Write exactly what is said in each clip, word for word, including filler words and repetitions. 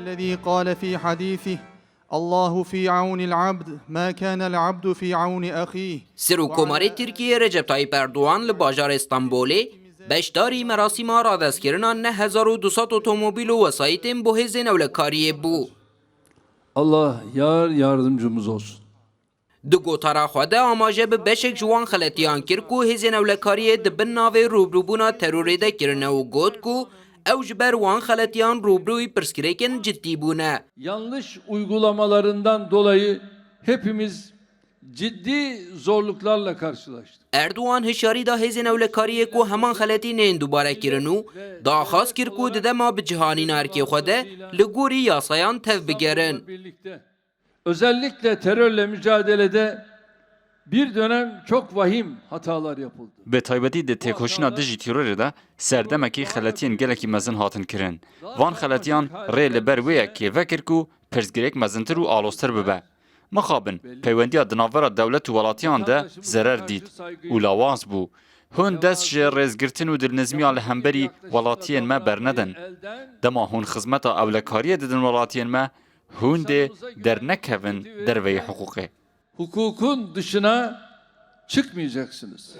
الذي قال في حديثه: الله في عون العبد ما كان العبد في عون أخيه. Serokkomarê Tirkiyê Recep Tayyip Erdogan li bajarê Stenbolê beşdarî merasîma radestkirina neh hezar û du sed otomobîl û wesayîtên bo hêzên ewlekariyê bû. Allah yar yardımcımız olsun. Di gotara xwe de amaje bi beşek ji wan xeletiyan kir ku hêzên ewlekariyê di bin navê rûbirûbûna terorê de kirine û got ku ew ji ber wan xeletiyan rûbirûyî pirsgirêkên ciddî bûne. Yanlış uygulamalarından dolayı hepimiz ciddi zorluklarla karşılaştık. Erdogan hişyarî da hêzên ewlekariyê ku heman xeletî neyên dubare kirin û daxwaz kir ku di dema bi cihanîna erkê xwe de li gorî yasayan tevbigerin. Özellikle terörle mücadelede bir dönem çok vahim hatalar yapıldı. Bi taybetî di têkoşîna dijî terorê de serdemekî xeletiyên gelekî mezin hatin kirin. Van xeletiyan rê li ber wê yekê vekir ku pirsgirêk mezintir û aloztir bibe. Mixabin, peywendiya di navbera dewlet û welatiyan de zerer dît û lawaz bû. Hûn dest ji rêzgirtin û dilnizmiya li hemberî welatiyên me bernedin. Dema hûn xizmeta ewlekariyê didin welatiyên me, hûn dê dernekevin derveyî hiqûqê. Hukukun dışına çıkmayacaksınız.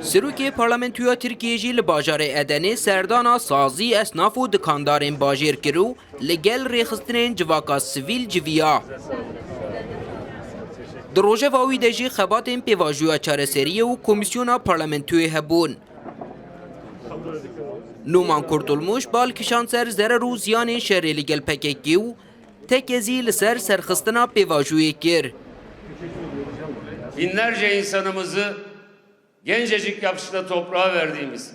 Serokê Parlamentoya Tirkiyê jî li bajarê Edenê serdana sazî, esnaf û dikandarên bajêr kir û li gel rêxistinên civaka sivîl civiya. Di rojeva wî de jî xebatên pêvajoya çareseriyê û komîsyona parlamentoyê hebûn. Numan Kurtulmuş bal kişand ser zerer û ziyanên şerê li gel P K K û tekezî li ser serxistina pêvajoyê kir. Binlerce insanımızı gencecik yaşta toprağa verdiğimiz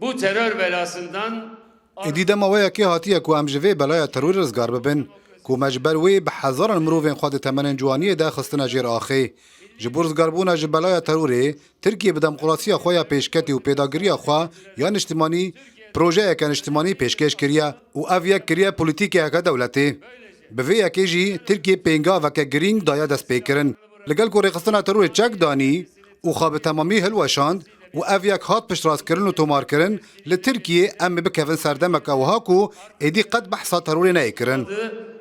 bu terör belasından Êdî dema wê yekê hatiye ku em ji vê belaya terorê rizgar bibin, ku me ji ber wê bi hezaran mirovên xwe di temenên ciwaniyê de xistine jêr axê. Ji bo rizgarbûna ji belaya terorê, Tirkiye bi demokrasiya xwe ya pêşketî û pêdagiriya xwe ya niştimanî projeyeke niştimanî pêşkêş kiriye û ev yek kiriye polîtîkeyeke dewletê. Bi vê yekê jî Tirkiye pêngaveke girîng daye destpêkirin. Li gel ku rêxistina terorê çek danî û xwe bi temamî hilweşand û ev yek hat piştrastkirin û tomarkirin, li Tirkiyê em ê bikevin serdemeke wiha ku êdî qet behsa terorê neyê kirin.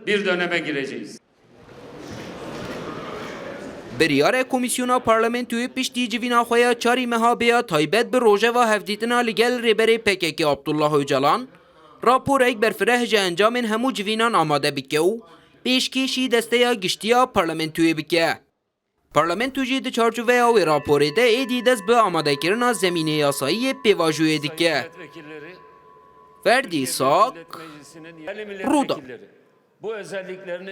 Bir döneme gireceğiz. Biryare Komîsyona Parlamentoyê piştî civîna xwe ya çarî meha bêya taybet bi rojeva hevdîtina li gel rêberê P K K Abdullah Ocalan, raporek berfireh ji encamên hemû civînan amade bike û pêşkêşî desteya giştiya parlamentoyê bike. Parlamento jî di çarçoveya wê raporê de êdî dest bi amadekirina zemînê yasayî yê pêvajoyê dike. Ferdî Sak, Rûda.